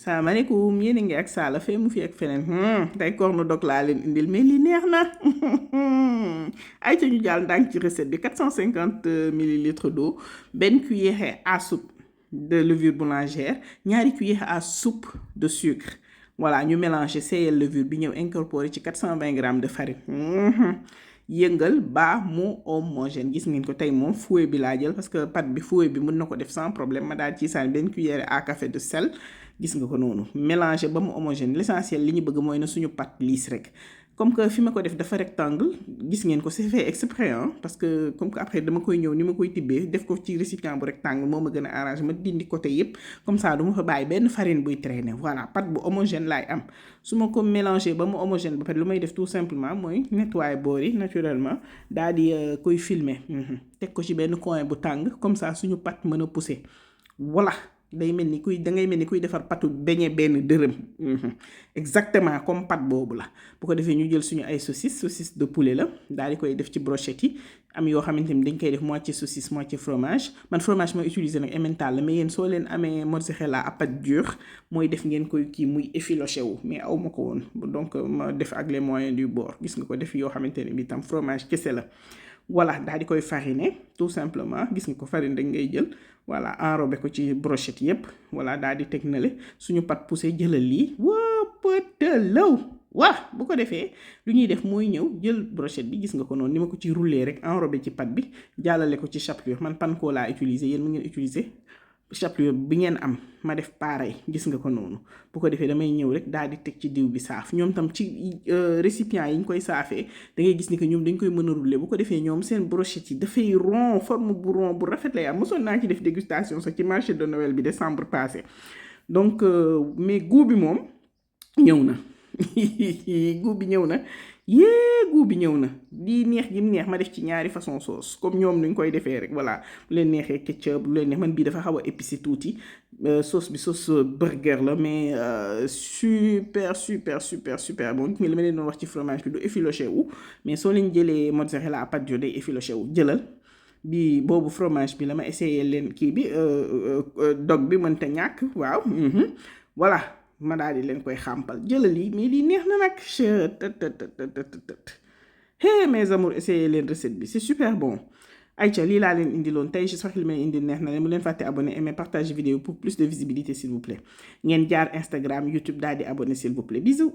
salaamaaleykum yéen a ngi ak Sala fee mu fi ak feneen tey corne dog laa leen indil mais li neex na ay ca ñu jàll ndànk ci recette bi 450 millilitres d'eau benn cuillère à soupe de levure boulangère ñaari cuillère à soupe de sucre voilà ñu mélanger seeyal levure bi ñëw incorporer ci 420 grammes de farine yëngal ba mu homogène gis ngeen ko tey moom fouet bi laa jël parce que pâte bi fouet bi mën na ko def sans problème ma daal ci sànni benn cuillère à café de sel gis nga ko noonu mélanger ba mu homogène l'essentiel li ñu bëgg mooy na suñu pâte lisse rek comme que fi ma ko def dafa rectangle gis ngeen ko c'est fait exprès parce que comme que après dama koy ñëw ni ma koy tibbee def ko ci récipient bu rectangle moo ma gën a arrangé ma dindi côté yépp comme ça du ma fa bàyyi benn farine buy traîner voilà pâte bu homogène laay am su ma ko mélanger ba mu homogène ba pare lu may def tout simplement mooy nettoyer bool yi naturellement daal di koy filmer teg ko ci benn coin bu tàng comme ça suñu pâte mën a pousser voilà day mel ni kuy dangay mel ni kuy defar pâtu beñe benn dërëm exactement comme pâte boobu la bu ko defee ñu jël suñu ay saucisse de poulet la daal di koy def ci brochette yi am yoo xamante ni dañ koy def moitié saucisse moitié fromage man fromage mooy utiliser nag emmental la mais yéen soo leen amee mozzarella à pâte dure mooy def ngeen koy kii muy effiloché wu mais aw ma ko woon donc ma def ak les moyens du bord gis nga ko def yoo xamante ne bi tam fromage kese la voilà daal di koy fariner tout simplement gis nga ko farine dañ ngay jël voilà enrobé ko ci brochette yépp voilà daal di teg nale suñu pâte poussé jëlal lii waa pëtalaw waa bu ko defee lu ñuy def mooy ñëw jël brochette bi gis nga ko noonu ni ma ko ci rouler rek enrobé ci pâte bi jàllale ko ci chapelure man panko laa utiliser yéen mu ngeen utiliser chapelure bi ngeen am ma def pareil gis nga ko noonu bu ko defee damay ñëw rek daal di teg ci diw bi saaf ñoom tam ci récipient yi ñu koy saafee da ngay gis ni que ñoom dañ koy mën a rouler bu ko defee ñoom seen brochette yi dafay rond forme bu rond bu rafet lay am mosoon naa ci def dégustation sax ci marché de Noël bi décembre passé donc mais goût bi moom ñëw na goût bi ñëw na goût bi ñëw na di neex gi mu neex ma def ci ñaari façon sauce comme ñoom nuñ koy defee rek voilà bu leen neexee ketchup bu leen neex man bii dafa xaw a épicé tuuti sauce bi sauce burger la mais super bon li ma leen doon wax ci fromage bi du effiloché wu mais soo leen jëlee mozzarella à pâte dure day effiloché wu jëlal bi boobu fromage bi la ma essayé leen kii bi dog bi mënta ñàkk waaw voilà ma daal di leen koy xàmpal jëlal yi mais lii neex na nag hey mes amours essayez leen recette bi c'est super bon ayca lii laa leen indiloon tey j'espère que li may indi neex na leen mu leen fàtte abonné aimer partager vidéo pour plus de visibilité s'il vous plaît ngeen jaar Instagram YouTube daal di abonné s'il vous plaît bisous